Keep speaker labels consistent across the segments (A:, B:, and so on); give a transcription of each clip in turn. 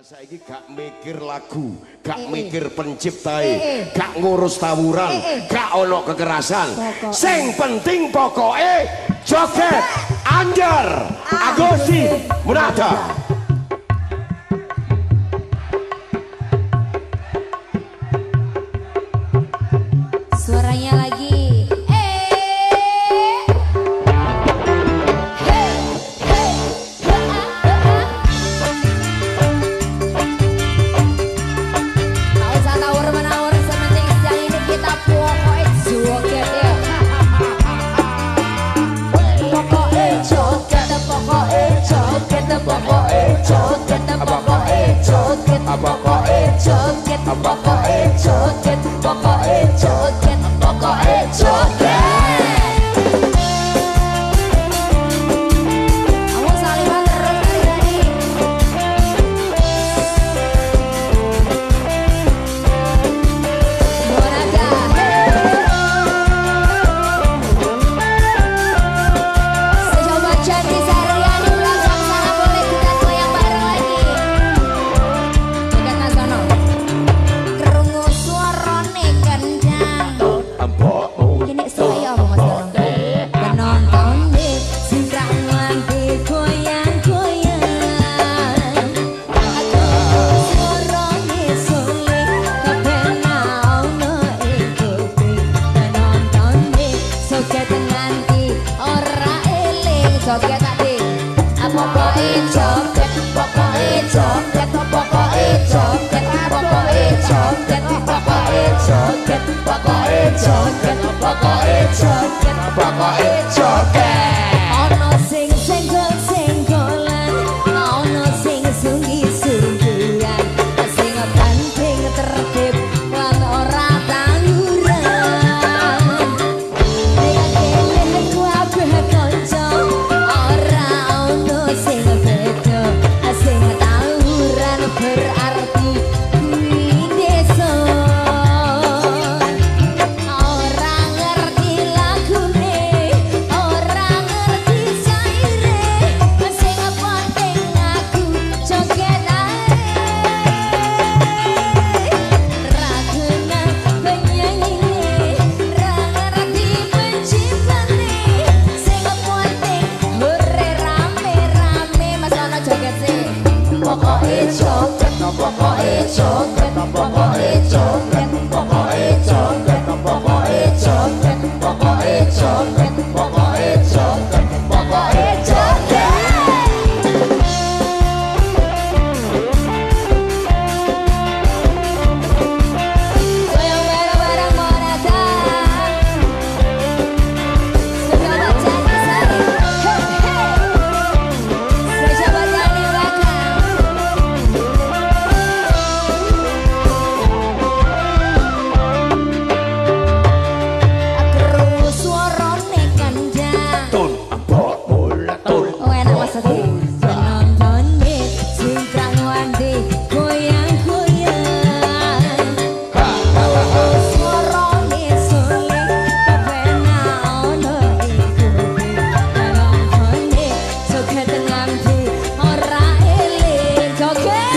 A: Saiki gak mikir lagu, gak mikir penciptae, gak ngurus tawuran, gak ono kekerasan. Sing penting pokoke joget Anjar Agosti Munada.
B: Suaranya lagi. Pokoke joget. Kamu saliman terus tadi. Monada. Secoba Candi Sarian di belakang sana boleh kita goyang bareng lagi. Dekat Mas Dono. Krungu suarane kendang. Ini saya apa Mas Dono? Penonton singkrang nganti goyang-goyang. Suarane suling kabeh ono ing kuping. Penonton joget nganti ora eling. Joget tadi. Pokoke joget, pokoke joget, pokoke joget, pokoke joget, pokoke joget, pokoke joget, pokoke joget, pokoke joget. Ono sing senggol-senggolan, ono sing sunggi-sunggian, sing penting tertib lan ora tawuran. Nek kene kabeh kanca, ora ono sing beda, sing tawuran berarti kuwi desa. Ora ngerti lagune, ora ngerti syaire, sing penting aku joget ae. Ra kenal penyanyine, ra ngerti penciptane, sing penting hore rame-rame. Mas Dono joget sih. Pokoke joget, pokoke joget, pokoke joget, pokoke joget, pokoke joget, pokoke joget, pokoke joget, pokoke joget. Goyang bareng-bareng Monada. Sejabat Candi Sari. Hey, hey. Sejabat Candi belakang. Krungu suarane kandang.
A: Tun ambok bola tun.
B: Oh enak Mas Adi. Penonton singkrang wandi goyang-goyang. Suarane suling kabeh ono ing kuping. Penonton joget nganti ora eling. Joget.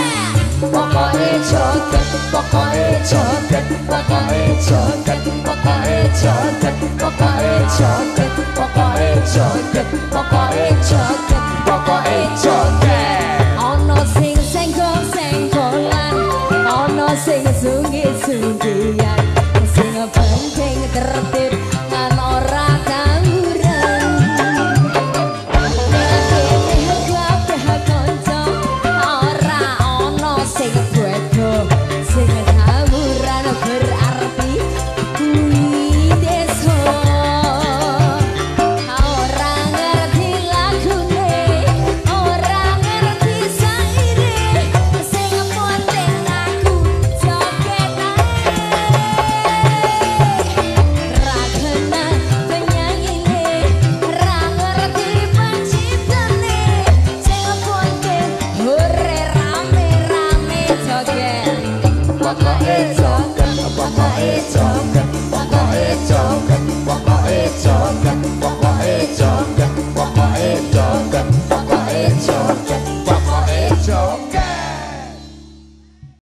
B: Pokoke joget, pokoke joget, pokoke joget, pokoke joget, pokoke joget, pokoke joget, pokoke joget, pokoke joget. Ono sing senggol-senggolan, ono sing sunggi-sunggian, sing penting tertib lan ora tawuran. Nek kene kabeh kanca, ora ono sing beda, sing tawuran berarti kuwi desa. Ora ngerti lagune, ora ngerti syaire, sing penting aku joget ae. Ra kenal penyanyine, ra ngerti penciptane, sing penting hore rame-rame joget.
A: Pokoke joget, pokoke joget, pokoke joget, pokoke joget, pokoke joget.